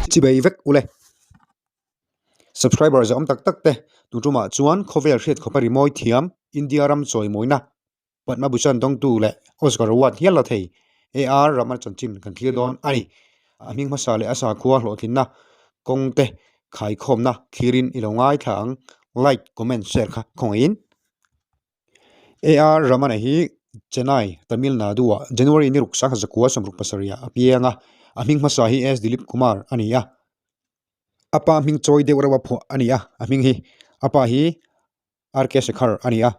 Chibei vek ule. Subscriber zahawm tak tak te tun tumah chuan khawvel hriat khawpa rimawi thiam India ram chawimawina Padma Bhushan dawngtu leh Oscar Award hial la thei AR Rahman chanchin kan thlir dawn a ni. A hming hmasa leh a sakhua hlawhtlinna kawng te khaikhawmna thlirin i lo ngaithla ang. Like, comment, share kha khawngaihin. AR Rahman-a hi Chennai, Tamil Nadu-ah January ni ruk sangha zakua sawmruk pasarihah a piang a, a hming hmasa hi S Dilip Kumar a ni a. A pa hming chawi deuh reuh a phuah a ni a, a hming hi a pa hi RK Shekhar a ni a,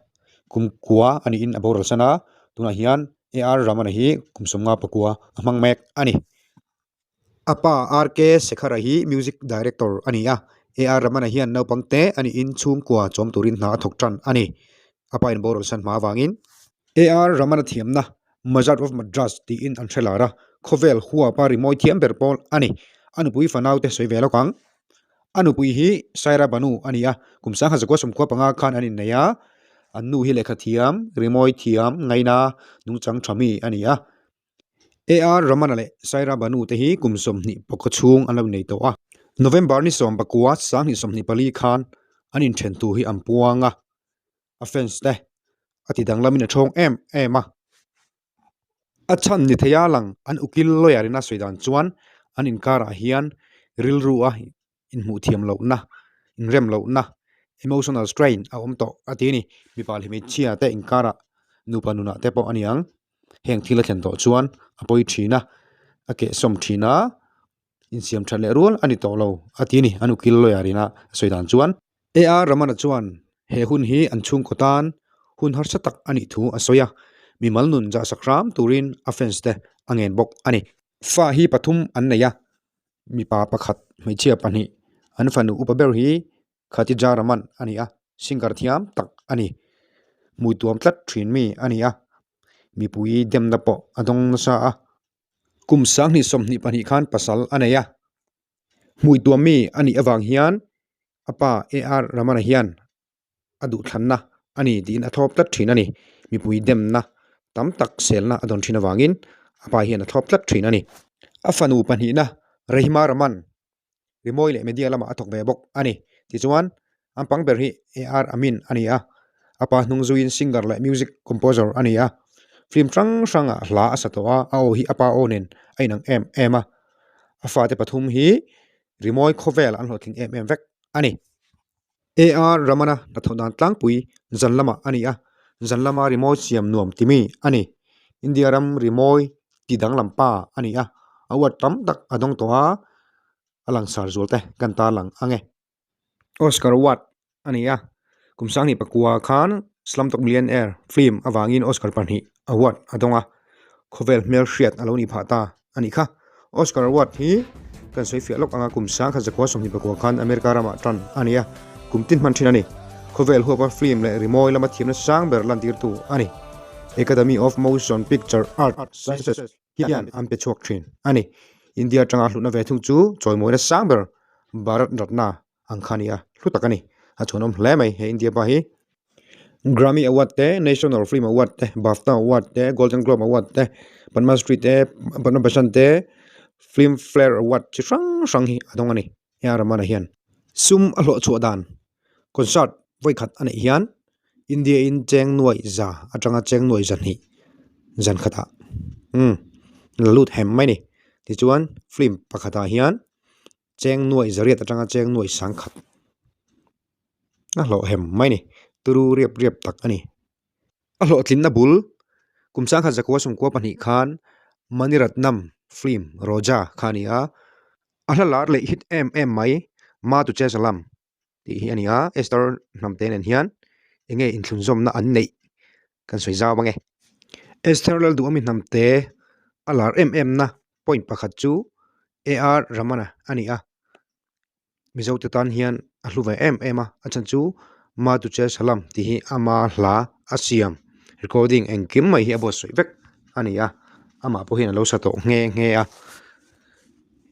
kum kua a niin a boral san a, tunah hian AR Rahman-a hi kum sawmnga pakua a hmang mek a ni. A pa RK Shekhar-a hi music director a ni a, AR Rahman-a hian naupang te a niin chhungkua chawm turin hna a thawk tan a ni. A pa in boral san hma avangin AR Rahman-a thiamna Mazat of Madras tiin an hre lar a, khawvel huapa rimawi thiam ber pawl a ni. A nupui fanaute sawi ve lawk ang. A nupui hi Saira Banu a ni a, kum sangha zakua sawmkhua panga khan an innei a, an nu hi lehkha thiam, rimawi thiam, ngaina, nungchang tha mi a ni a. AR Ramana leh Saira Banu te hi kum 20 pawkhaw chhung an lo innei tawh a. November ni 19 2024 khan an inthen thu hi an puang a, a fans te a ti danglamin a thawng em em a. A chhan ni theia lang an ukil lawyer in a sawi dan chuan an inkarah hian rilru a inhmuh thiam lohna, inrem lohna, emotional strain a awm tawh a ti a ni. Mipa leh hmeichhia te inkarah nupa nunah te pawh a ni ang. Heng thil a thlen tawh chuan a pawi thin a, a kehsawm thin a, insiam that leh rual a ni tawh lo a ti a ni an ukil lawyer in a sawi dan chuan. AR Ramana chuan he hun hi an chhungkaw tan hun harsa tak a nih thu a sawi a, mimal nun zahsak hram turin a fans te a ngen bawk a ni. Fa hi pathum an nei a, mipa pakhat hmeichhia pahnih an fanu upa ber hi Khatija Raman a ni a, singer thiam tak a ni. Hmuituam tlat thin mi a ni a, mipui demna pawh a dawng nasa a. Kum 2022 khan pasal a nei a, hmuituam mi a nih avang hian a pa AR Ramana hian a duhthlanna a ni tiin a thlawp tlat thin a ni. Mipui demna tam tak selna a dawn thin avangin a pa hian a thlawp tlat thin a ni. A fanu pahnihna Rahima Raman rimawi leh media lamah a thawk ve bawk a ni. Tichuan, an pang ber hi AR Amin a ni a, a pa hnung zuiin singer leh music composer a ni a. Film hrang hrangah hla a sa tawh a, a aw hi a pa aw nen a inang em em a. A fate pathum hi rimawi khawvel an hlawhtling em em vek a ni. AR Ramana hnathawh dan tlangpui zan lamah a ni a, zan lama rimawi siam nuam ti mi a ni. India ram rimawi ti danglam pa a ni a, award tam tak a dawng tawh a, a langsar zual te kan tarlang ang e. Oscar award a ni a, kum 2009 khan Slumdog Millionaire film avangin Oscar pahnih award a dawng a, khawvel hmelhriat a lo nih phah ta a nih kha. Oscar Award hi kan sawi fiah lawk anga kum 1929 khan America ramah tan a ni a, kum tin hman thin a ni. Khawvel huapa film leh rimawi lama thiamna sang ber lantirtu a ni. Academy of Motion Picture Art Sciences hian an pe chhuak thin a ni. India atanga hlutna ve thung chu chawimawina sang ber Bharat Ratna ang kha a ni a, hlu tak a ni. A chhuanawm hle mai he India pa hi. Grammy Award te, National Film Award te, BAFTA Award te, Golden Globe Award te, Padma Shri te, Padma Bhushan te, Filmfare Award chi hrang hrang hi a dawng a ni A R Rahman-a hian. Sum a hlawh chhuah dan concert vawikhat a neih hian India in cheng nuai za atanga cheng nuai zahnih zan khatah umm la lut hem mai a ni. Tichuan film pakhatah hian cheng nuai zariat atanga cheng nuai sangkhat a hlawh hem mai a ni turu riap riap tak a ni. A hlawhtlinna bul kum sangkhat zakua sawmkua pahnih khan Maniratnam film Roja kha a ni a, a hla lar leh hit em em mai Ma Tuche Salam tih hi a ni a, Esther hnamte nen hian eng nge inthlunzawmna an neih kan sawi zau ang e. Esther Lalduhawmi hnamte a lar em em na point pakhat chu AR Ramana a ni a, Mizote tan hian a hlu ve em em a, a chhan chu Ma Tuche Salam tih hi ama hla a siam recording engkim mai hi a buatsaih vek a ni a, amah pawh hian a lo sa tawh nghe nghe a,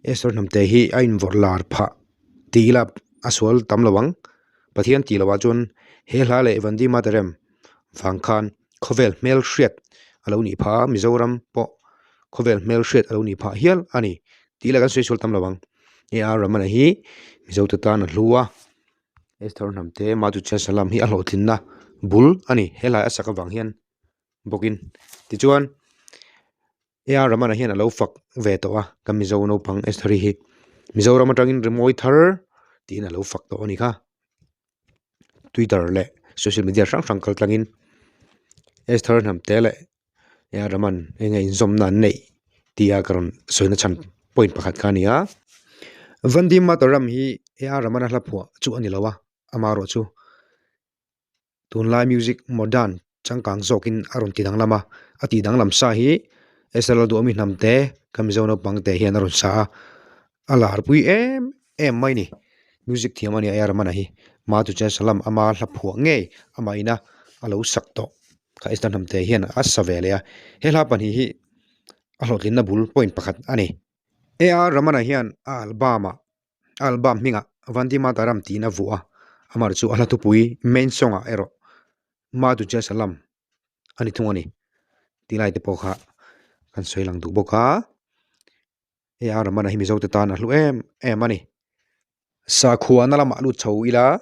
Esther hnamte hi a invawrh lar phah tih ila a sual tam lo ang, Pathian tih loh ah chuan he hla leh Vandi Mataram vang khan khawvel hmelhriat a lo nih phah a, Mizoram pawh khawvel hmelhriat a lo nih phah hial a ni tih ila kan sawi sual tam lo ang. AR Rahman-a hi Mizo te tan a hlu a, Esther Hnamte Matu Chhiasalam hi a hlawhtlinna bul a ni. He hlai a sak avang hian bawkin tichuan AR Rahman-a hian a lo fak ve tawh a, kan Mizo naupang Esther-i hi Mizoram atangin rimawi thar tiin a lo fak tawh a ni kha. Twitter leh social media hrang hrang kal tlangin Esther Hnamte leh AR Rahman enge inzawmna an neih tih a ka rawn sawina chhan point pakhat kha a ni a. Vande Mataram hi AR Rahman-a hla phuah chu a ni lo a, amaherawhchu Tunlai music modern changkang zawkin a rawn ti danglam a, a tih danglam sa hi Esther Lalduhawmi hnamte ka Mizo naupang te hian a rawn sa a, a lar pui em em mai ni. Music thiam a nia A R Rahman-a hi Ma Tujhe Salam ama hla phuah ngei amah ina a lo sak tawh kha Esther hnamte hian a sa ve leh a, he hla pahnih hi a hlawhtlinna bul point pakhat a ni. A R Rahman-a hian a album-ah A album hmingah Vande Mataram tiin a vuah a, amah chu a hla thupui main song ah erawh Ma Tujhe Salam a ni thung a ni tih lai te pawh kha kan sawi lang duh bawk a, hei a Ramana hi Mizo te tan a hlu em em a ni. Sakhuana lamah lut chho ila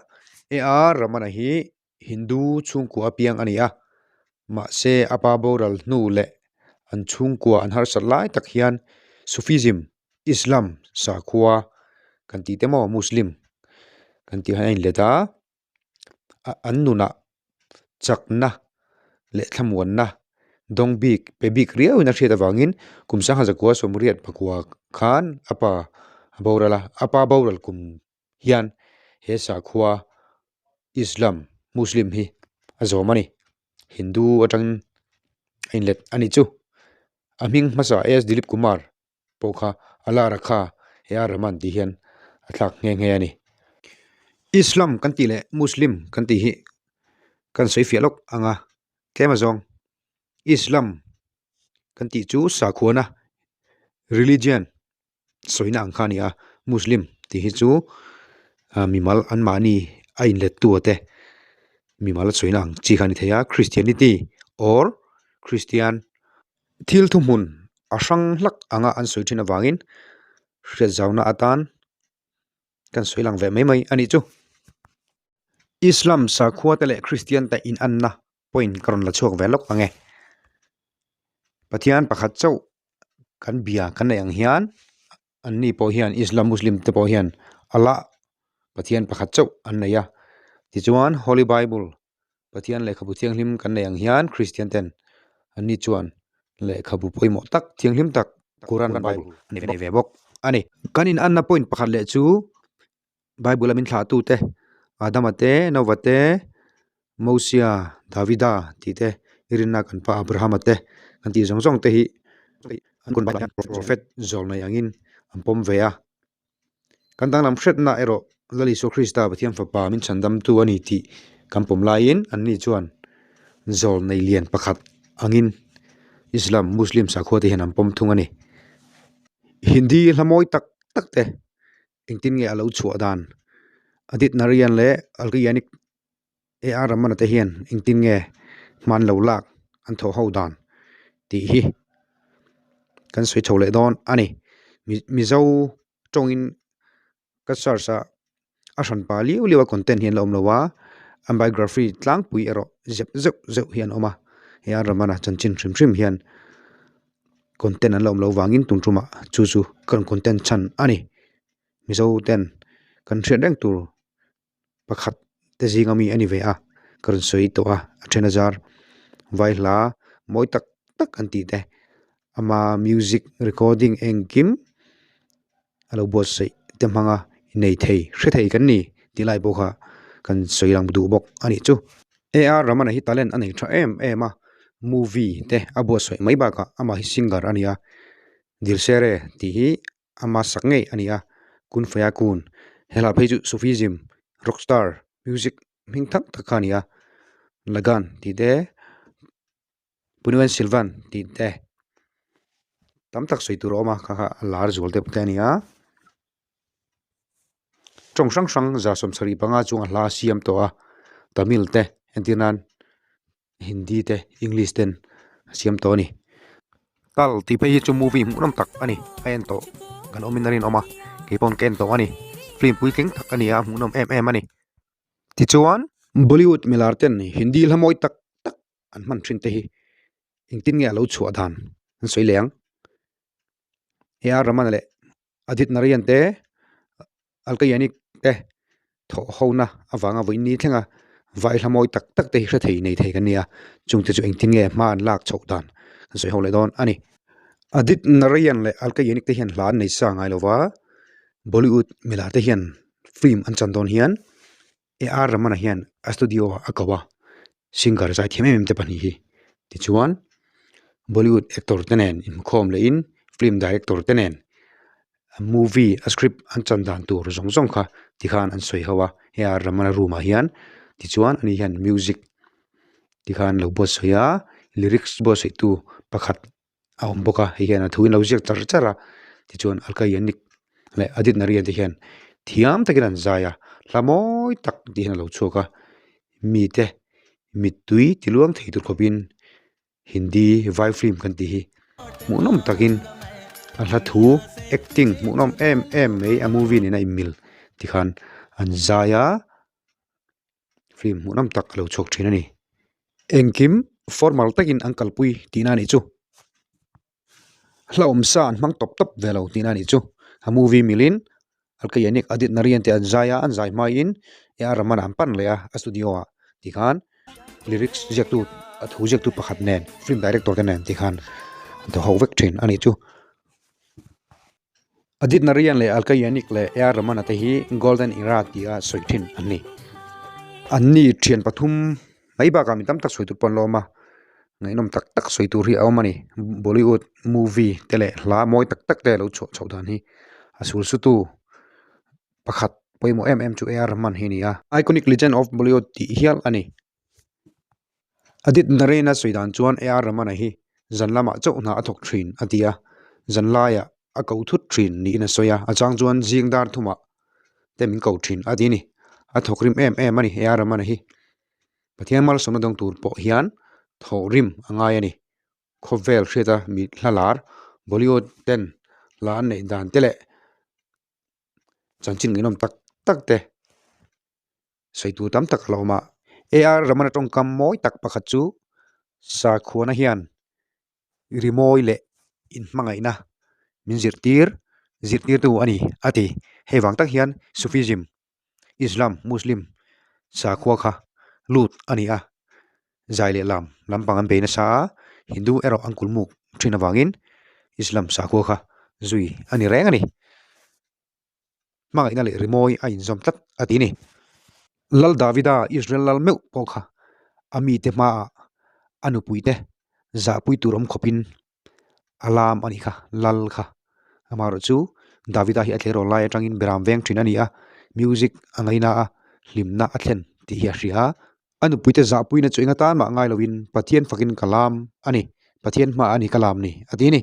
A.R. Ramana hi Hindu chhungkua piang a ni a, mahse a pa boral hnu leh an chhungkua an harsat lai tak hian Sufism, Islam sakhua kan tih te maw Muslim kan tih hian a inlet a, an nunah chakna leh thlamuanna dawng bik pe bik riauin a hriat avangin kum sangha zakua sawmriat pakua khan a pa a boral a, a pa boral kum hian he sakhua Islam Muslim hi a zawm a ni. Hindu atangin a inlet a nih chu. A hming hmasa AS Dilip Kumar pawh kha a lar a kha he A Rahman tih hian a thlak nghe nghe a ni. Islam kan tih leh Muslim kan tih hi kan sawi fiah lawk ang a, tlem azawng Islam kan tih chu sakhuana religion sawina ang kha a ni a muslim tih hi chu ah mimal anmahni a inlet tu te mimal sawina ang chi kha a ni thei a christianity or christian thil thuhmun a hrang hlak anga an sawi thin avangin hriat zauna atan kan sawi lang ve mai mai a nih chu. Islam sakhua te leh christian te inanna point ka rawn la chhuak ve lawk ang e. Pathian pakhat chauh kan bia kan neih ang hian an ni pawh hian Islam Muslim te pawh hian Allah Pathian pakhat chauh an nei a. Tichuan Holy Bible Pathian lehkhabu thianghlim kan neih ang hian Christian ten an ni chuan lehkhabu pawimawh tak thianghlim tak Quran Bible an nei ve bawk a ni. Kan inanna point pakhat leh chu Bible a min thlahtute Adama te, Nova te, Mosia, Davida tih te, i rinna kan pa Abrahama te kan tih zawng zawng te hi Prophet zawl nei angin an pawm ve a. Kan danglam hretna erawh Lal Isua Krista Pathian fapa min chhandamtu a ni tih kan pawm laiin anni chuan zawl nei lian pakhat angin Islam, Muslim sakhua te hian an pawm thung a ni. Hindi hla mawi tak tak te Engtin nge a lo chhuah dan? Adit Narayan leh Alka Yannick AR Rahman-a te hian engtin nge hman lo lak an thawh ho dan tih hi kan sawi chho leh dawn a ni. Mizo tawngin ka search a, a hran pa liau liau a content hi an la awm lo a, an biography tlangpui erawh zeuh zeuh zeuh hi an awm a, AR Rahman-a chanchin hrim hrim hian content an la awm loh vangin tun tumah chu chu ka rawn content chhan a ni. Mizo ten kan hriat reng tur pakhat te zinga mi a ni ve a, ka rawn sawi tawh a, a then a zar vai hla mawi tak tak an tih te ama music recording engkim a lo buatsaih te hmanga nei thei hre thei kan ni tih lai pawh kha kan sawi lang duh bawk a nih chu. AR Rahman-a hi talent a nei tha em em a, movie te a buatsaih mai bakah amah hi singer a ni a, Dil Sere tih hi ama sak ngei a ni a, Kun Faya Kun he hla phei chu Sufism rockstar music hming thak tak kha a ni a, Lagan tih te Punuan Silvan tih te tam tak sawi tur a awm a kha kha a lar zual deuh te a ni a. Tawng hrang hrang 75 chuang a hla a siam tawh a, Tamil te entir nan Hindi te English ten a siam tawh a ni. Tal tih phei hi chu movie hmuh nawm tak a ni a en tawh kan awmin a rinawm a. Kei paw'n ka en tawh a ni. Film puitling tak a ni a, a hmuhnawm em em a ni. Tichuan, Bollywood milar ten Hindi hla mawi tak tak an hman thin te hi engtin nge a lo chhuah dan an sawi leh ang. AR Rahman leh Adit Narayan te, Alka Yannick te thawh hona avanga vawiin ni thlenga vai hla mawi tak tak te hi hre thei nei thei kan ni a, chungte chu engtin nge hma an lak chhoh dan an sawi ho leh dawn a ni. Adit Narayan leh Alka Yannick te hian hla an nei sa ngai lo va, Bollywood milar te hian film an chan dawn hian AR Rahman-a hian a studio ah a ko a, singer zai thiam em em te pahnih hi tichuan Bollywood actor te nen inhmukhawm lehin film director te nen movie a script an chan dan tur zawng zawng kha tikhan an sawi ho a, hei AR Rahman-a room ah hian tichuan ani hian music tikhan lo buatsawi a lyrics buatsawi tu pakhat a awm bawk a hei hian a thu in lo ziak char char a tichuan Alka Yannick leh Adit Narayan te hian thiam takin an zai a hla mawi tak tih hian a lo chhuak a mite mittui ti luang thei tur khawpin Hindi vai film kan tih hi hmuhnawm takin a hla thu acting hmuhnawm em em mai a movie nena inmil tikhan an zai a. Film hmuhnawm tak a lo chhuak thin a ni. Engkim formal takin an kalpui tihna a nih chu. Hlauhawm sa an hmang tawp tawp ve lo tihna a nih chu. A movie milin Alkayanik Adit Narayan te an zai a, an zai hmain AR Rahman an pan leh a, a studio ah tikhan lyrics ziaktu a thu ziaktu pakhat nen film director te nen tikhan an thaw ho vek thin a nih chu. Adit Narayan leh Alka Yannick leh AR Rahman-a te hi Golden Era tia sawi thin an ni. Anni thian pathum mai bakah mi tam tak sawi tur pawh an la awm a, ngaihnawm tak tak sawi tur hi a awm a ni. Bollywood movie te leh hla mawi tak tak te a lo chhuah chhoh dan hi a sul sutu pakhat pawimawh em em chu AR Rahman hi a ni a. Iconic Legend of Bollywood tih hial a ni. Adit Narayan-a sawi dan chuan AR Rahman-a hi zan lamah chauh hna a thawk thin a ti a, zan laiah a ko thut thin niin a sawi a, a chang chuan zing dar thumah te min ko thin a ti a ni. A thawk rim em em a ni AR Rahman-a hi. Pathian malsawmna dawng tur pawh hian thawh rim a ngai a ni. Khawvel hriata mi hla lar Bollywood ten hla an neih dan te leh chanchin ngaihnawm tak tak te sawi tur tam tak a lo awm a. AR Ramana tawngkam mawi tak pakhat chu Sakhuana hian rimawi leh inhmangaihna min zirtir zirtirtu a ni a ti. Hei vang tak hian Sufism, Islam, Muslim sakhua kha lut a ni a, zai leh lam lampang an bei nasa a, Hindu erawh an kulmuk thin avangin Islam sakhua kha zui a ni reng a ni. Hmangaihna leh rimawi a inzawm tlat a ti a ni. Lal Davida Israel lal meuh pawh kha a mite hmaah a nupuite zahpui tur awm khawpin a lam a nih kha, lal kha. Amaherawhchu Davida hi a tleirawl lai atangin beram veng thin a ni a, music a ngaina a, hlimna a thlen tih hi a hria a. A nupuite zahpuina chu eng atan mah ngai loin Pathian fakin ka lam a ni, Pathian hmaah a ni ka lam ni a ti a ni.